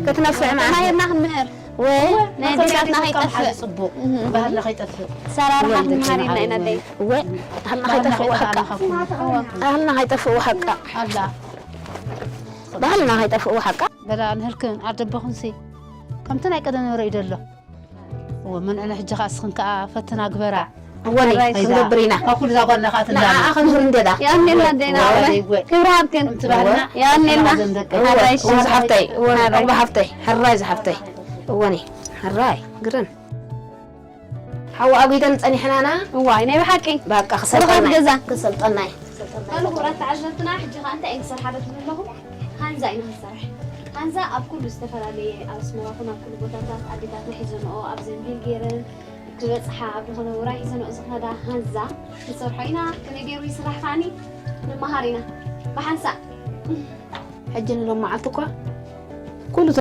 ክትነፍዕ መዓት። ተማሂርና ክንምህር። ወ ናይ ኣዴታትና ከይጠፍእ። ጽቡቕ። ባህልና ከይጠፍእ። ሰራርሓ ክንመሃር ኢና ኢና ኣደይ። ወ ባህልና ከይጠፍእ ወሓቃ። ባህልና ከይጠፍእ ወሓቃ። ኣላ። ባህልና ከይጠፍእ ወሓቃ። በላ ንህልክን ዓደቦኽንሲ ከምቲ ናይ ቀደም ነበረ እዩ ደሎ። እወ፣ መንዕነ ሕጂ ኸኣ እስኽን ከኣ ፈትና ግበራ። እወ፣ ክንገብር ኢና። ካብ ኩሉ እዛ ጓልና ከኣ ትላለ። ንዓኣ ክንህር እንዴዳ። የቐንየልና ኣዴና፣ እወ፣ እወ። ክብሪ ሃብቴን። ከምቲ ባህልና የቐንየልና። እወ፣ ሓራይ እሺ። እወ፣ ዝሓፍተይ፣ እወ፣ ሓራይ። እወ፣ ሓፍተይ፣ ሕራይ ዝሓፍተይ። እወኒ፣ ሕራይ፣ ግርም። ሓው ኣጒደን ጸኒሕናና። እዋይ፣ ናይ ብሓቂ። በቃ፣ ርኻብ ክሰልጠና እዩ። ገዛ። ክሰልጠና እዩ። ኣሉ ክቡራት ተዓዘብትና፣ ሕጂ ኸኣ እንታይ እዩ ዝሰርሓ ዶ ትብሉ ኣለኹም? ሃንዛ ኢና ክንሰርሕ። ሃንዛ ኣብ ኩሉ ዝተፈላለየ፣ ኣብ ኣስመራ ኹን ኣብ ኩሉ ቦታታት ኣዴታትና ሒዘንኦ ኣብ ዘንቢል ገይረን ክበጽሓ ኣብ ዝኾነ ውራይ ሒዘንኦ ዝኸዳ ሃንዛ ክንሰርሖ ኢና። ከመይ ገይሩ ይስራሕ ከኣኒ ንመሃር ኢና። ብሓንሳእ። ሕጂ ንሎም መዓልቲ እኳ ኩሉ